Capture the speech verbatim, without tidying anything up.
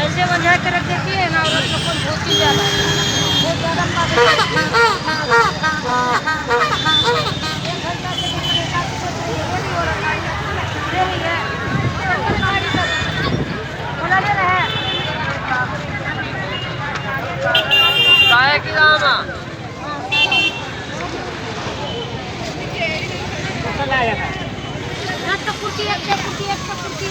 ऐसे बंधा के रख देती है ना, औरत लोग को बहुत ही ज्यादा, बहुत ज्यादा पागल। एक घंटा से ऊपर एक आदमी को चाहिए, वो नहीं हो रहा है। ये नहीं है। बोला दे रहे हैं। काहे की दाम है? একটা কুর্তি, একটা কুর্তি, একটা কুর্তি।